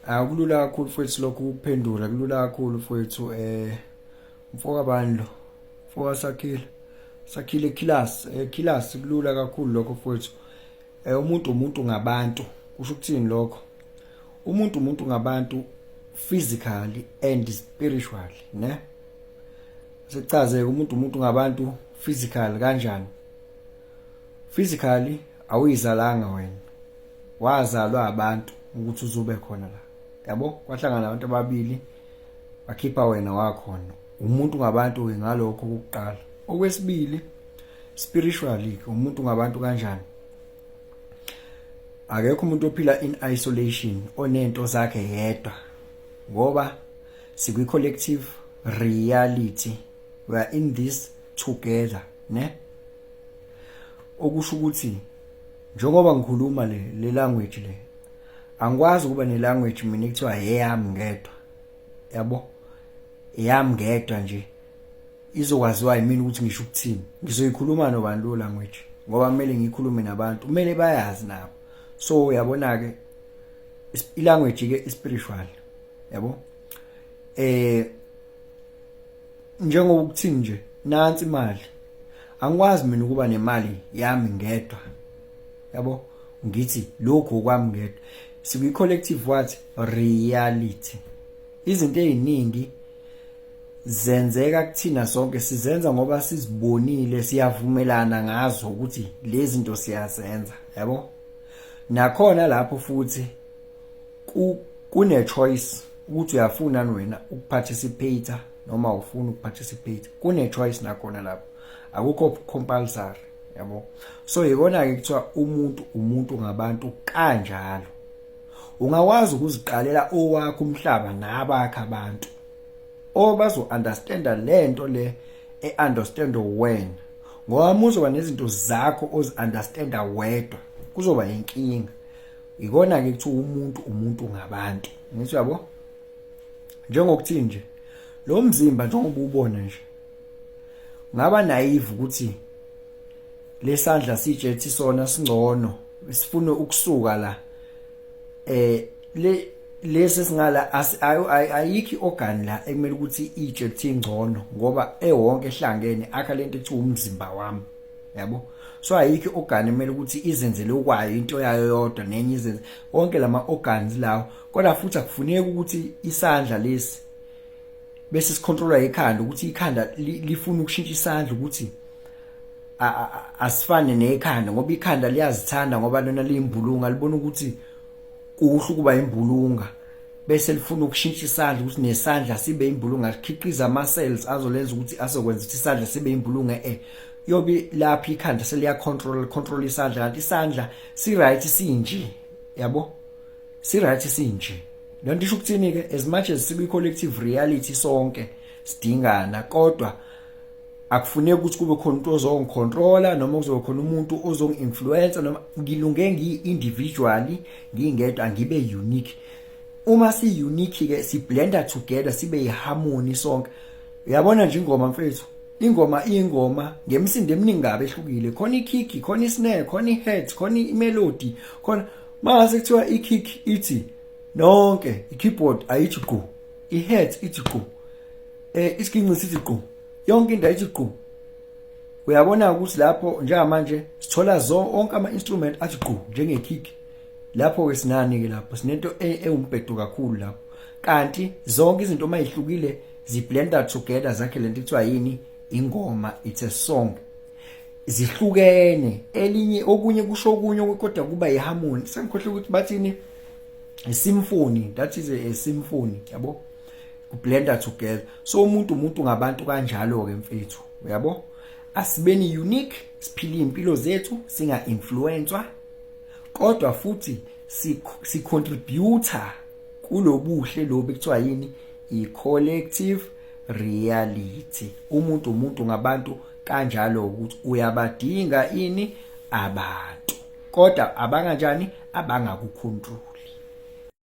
Akulula kakhulu futhi lokhu ukuphendula, kulula kakhulu mfowethu. Mfoka bani lo? Mfoka Sakhile. Sakhile Killers, Killers, kulula kakhulu lokho, mfowethu. Umuntu umuntu ngabantu. Kusho ukuthini lokho? Umuntu umuntu ngabantu physically and spiritually, ne? Sichaze umuntu umuntu ngabantu physical kanjani? Physically awuyizalanga wena. Wazalwa abantu ukuthi uzobe khona la. Yabo? Kwahlangana abantu ababili, bakhipha wena wakhona. Umuntu ngabantu ke ngalokho kokuqala. Okwesibili, spiritually umuntu ngabantu kanjani? Akekho umuntu ophila in isolation, onento zakhe yedwa, ngoba sikwi collective reality. We are in this together, ne? Okusho ukuthi njengoba ngikhuluma le language le, angikwazi ukuba ne language mina ekuthiwa eyami ngedwa, yabo, eyami ngedwa nje, izokwaziwa yimina ukuthi ngisho ukuthini. Ngizoyikhuluma nobani lo language? Ngoba kumele ngikhulume nabantu, kumele bayazi nabo. So uyabona ke, ilanguage ke spiritual, yabo. Njengoba ukuthini nje, nansi imali, angikwazi mina ukuba nemali yami ngedwa, yabo, ngithi lokhu okwami ngedwa. Sikwi collective what? Reality. Izinto eziningi zenzeka kuthina sonke, sizenza ngoba sizibonile, siyavumelana ngazo ukuthi lezi zinto siyazenza, yabo. Nakhona lapho futhi kune choice ukuthi uyafuna wena ukuparticipate noma ufuna ukuparticipate. Kune choice nakhona lapho, akukho compulsory, yabo. So yikona ke kuthiwa umuntu umuntu ngabantu kanjalo. Ungakwazi ukuziqalela owakho umhlaba nabakho abantu obazo understanda lento le e-understand wena, ngoba muzoba nezinto zakho ozi-understanda wedwa, kuzoba inkinga. Ikona ke kuthiwa umuntu umuntu ngabantu. Ngithi yabo, njengokuthi nje lo mzimba njengoba ubona nje, ngaba naive ukuthi lesandla sitshethi sona singcono, sifuna ukusuka la, le lesi singala, ayikho organ la ekumele ukuthi itshe kuthi ingcono, ngoba ewonke ehlangene akha lento ekuthiwa umzimba wami, yabo. So ayikho organ emele ukuthi izenzele okwayo, into yayo yodwa, nenye izenze. Wonke lama organs lawo, kodwa futhi akufuneki ukuthi isandla lesi bese sicontrolwa ikhanda, ukuthi ikhanda lifuna ukushintsha isandla ukuthi asifane nekhanda, ngoba ikhanda liyazithanda, ngoba lona liyimbulunga, libona ukuthi kuhle ukuba imbulunga, bese lifuna ukushintsha isandla ukuthi nesandla sibe imbulunga, sikhiqiza ama cells azolenza ukuthi azokwenza ukuthi isandla sibe imbulunga. Yobe lapha ikhanda seliya control isandla, kanti isandla si right sinje, yabo, si right sinje. Lonto isho ukuthini ke? As much as sikwi collective reality, sonke sidingana, kodwa akufuneki ukuthi kube khona umuntu ozongicontrola noma kuzoba khona umuntu ozongi-influence, noma ngilunge ngiyi-individually, ngingedwa, angibe unique. Uma si-unique ke, siblenda together, sibe yiharmony sonke. Uyabona nje ingoma, mfethu, ingoma ingoma ngemisindo eminingi kabi ehlukile. Khona ikick, khona isnare, khona i-hat, khona imelody, khona mase kuthiwa ikick ithi nonke, i-keyboard ayithi qu, i-hat ithi qu, isiginci sithi qu, yonke into ayithi qu. Uyabona ukuthi lapho njengamanje sithola zonke ama instrument athi qu njenge kick. Lapho ke sinani ke? Lapho sinento ewumbhedo kakhulu lapho, kanti zonke izinto uma ihlukile ziblenda together, zakhe lento kuthiwa yini? Ingoma. It's a song. Zihlukene, elinye okunye kusho okunye, kodwa kuba iharmony. Sengikhohle ukuthi bathini, symphony, that is a symphony, yabo, kublenda together. So umuntu umuntu ngabantu kanjalo ke, mfethu, uyabo. Asibeni unique, siphile impilo zethu, singa influencewa, kodwa futhi si contributor kulobuhle lobu ekuthiwa yini? I collective reality. Umuntu umuntu ngabantu kanjalo, ukuthi uyabadinga ini? Abantu, kodwa abanganjani? Abangakucontrol.